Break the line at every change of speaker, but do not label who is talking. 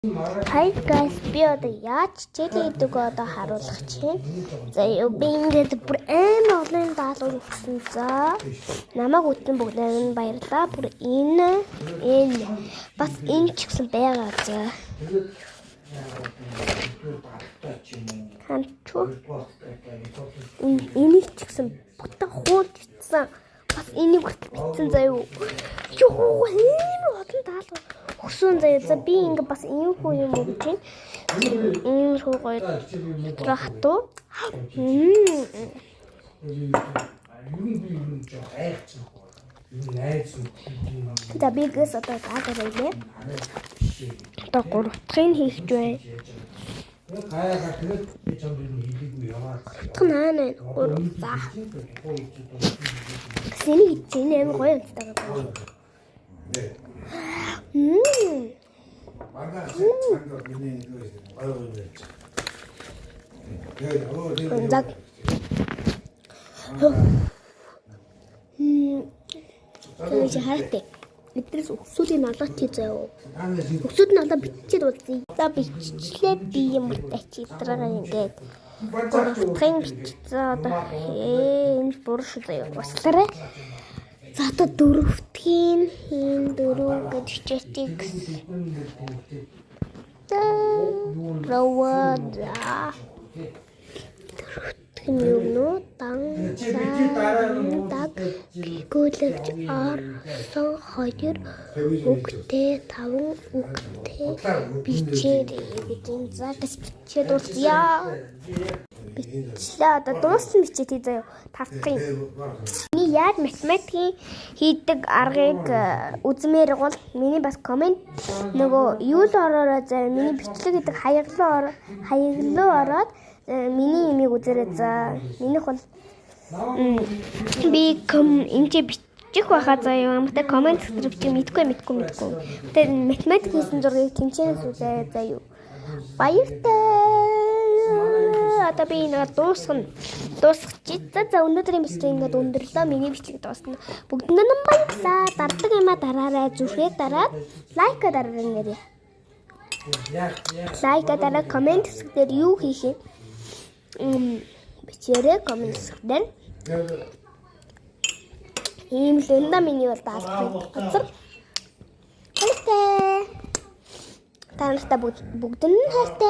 Hi guys, би одоо яаж хичээлээ хийдэг одоо харуулах чинь. За юу, би ингээд бүр амар олон даалгавар өгсөн. За, намайг үтэн бүгдээр нь баярлаа. Бүр энэ бас энэ ч гэсэн байгаа, за. Ханчу. Энийг ч гэсэн бүтэн хуулж бичсэн. Бас энийг хүртэл бичсэн заяа. Йоо, амар олон даалгавар өгсөн заяа. За, би ингээ бас иймэрхүү юм өгч байна. Иймэрхүү гоё дотроо хатуу. За, би гэс одоо даалгавар илээ. Одоо гурав дахьыг хийх гэж байна.
Гайхаа, тэгээд би чамд юу хэлээгүй яваа.
Утга наа наа гурав. За. Энийг хийж энэ амар гоё юмтай байгаа.
Манай цанг миний гоё гоё байж. Тэгээд өө
За. Тэгээд хартай. Эднээс өксүүдийн налаад тий заяа. Өксүүд нь одоо бичээд уулзъя. За, биччлээ, би юм чи дараагаа ингээд гуравдахын бичсэн. Одоо энэ буруу шүү заяа. Услаарай. За, одоо дөрөвдгийн хийн дөрөв гэж хичээчих. Рова, за. Дөрөвдөх нь юу нөө дан даг гүйлэгч орсон хоёр үгтэй таван үгтэй бичээрэй гэж энэ. За гэс бичээд уулзъя. Бичлээ, одоо дууссан бичээ тий заяа. Тавдах юм. Миний яаж математикийн хийдэг аргыг үзмээр бол миний бас comment нөгөө юу л ороорой заяа. Миний бичлэг гэдэг хаяглуу ороод миний имийг үзээрэй, за. Минийх бол би ком энэ бичих байхаа заяа. Амтай comment дээр бичих мэдгүй мэдгүй мэдгүй. Тэгээ математик хийсэн зургийг тэнцэнээс үзээрэй заяа. Баяртай. Одоо би энэ дуусгана. Дуусгах. За за, өнөөдрийн бичлэг ингээд өндөрлөө. Миний бичлэг дуусна. Бүгдэнд нь баярлалаа. Дарддаг юмаа дараарай. Зүрхээ дараад, like дараарай нэрээ. Like дараа, comment хэсгээр юу хийх юм бичээрэй comment хэсгээр. Ийм л энэ миний бол даалгаврын газар. Баяртай. Та нартай бүгд нь хайртай.